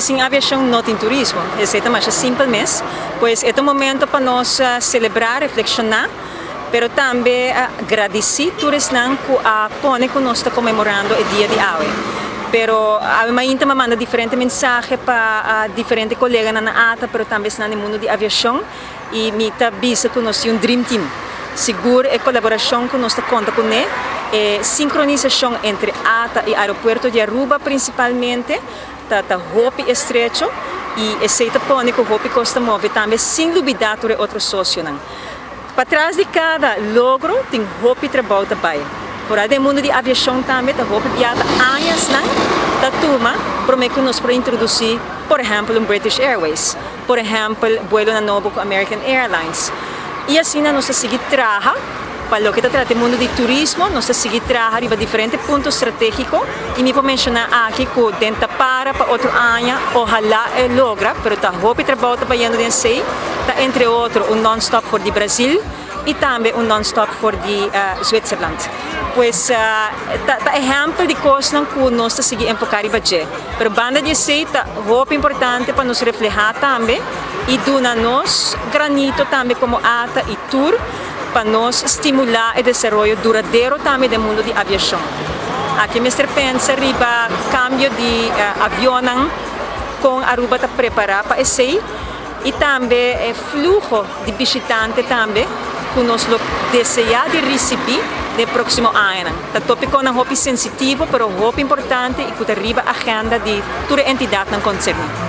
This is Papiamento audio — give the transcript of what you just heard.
Sin aviacion no tin turismo. Esey ta masha simpel mes. Pues e ta un momento pa nos celebra, reflexiona, pero tambe gradici tur esnan cu a pone cu nos ta conmemorando e dia di awe. Pero awe mainta mi a manda diferente mensahe pa diferente coleganan na ata, pero tambe esnan den mundo di aviacion y mi ta bisa cu nos tin un dream team. Sigur e colaboracion cu nos ta conta cune, e sincronisacion entre ata y aeropuerto di Aruba principalmente, Ta ta hopi estrecho y esey ta pone cu hopi cos ta move tambe sin lubida tur e otro socionan. Patras di cada logro tin hopi trabou ta bay. Foral den mundo di aviacion tambe ta hopi bia ta añasnan ta tuma prome cu nos por introduci por ehempel un British Airways, por ehempel buelonan nobo cu American Airlines. Y asina nos ta sigui traha. Pa loke ta trata e mundu di turismo, nos ta sigui traha riba diferente punto strategico y mi por menciona aki cu den ta para pa otro aña, ohala e logra, pero ta hopi trabou ta bayendo den esey, ta entre otro un non-stop for di Brazil y tambe un non-stop for di Zwitserland. Pues ta ta ehempel di cosnan cu nos ta sigui enfoca riba dje. Pero banda di esey ta hopi importante pa nos refleha tambe y duna nos granito tambe como ata y tur, pa nos stimulá e desaroyo duradero tambe den mundu di aviashon. Aki mester pensa riba kambio di avionnan, kon Aruba ta prepará pa esei i tambe e fluho di bishitante tambe ku nos lo deseá di risibí den e próksimo añanan. Ta tópikonan hopi sensitivo pero hopi importante i ku ta riba agenda di tur e entidatnan konserní.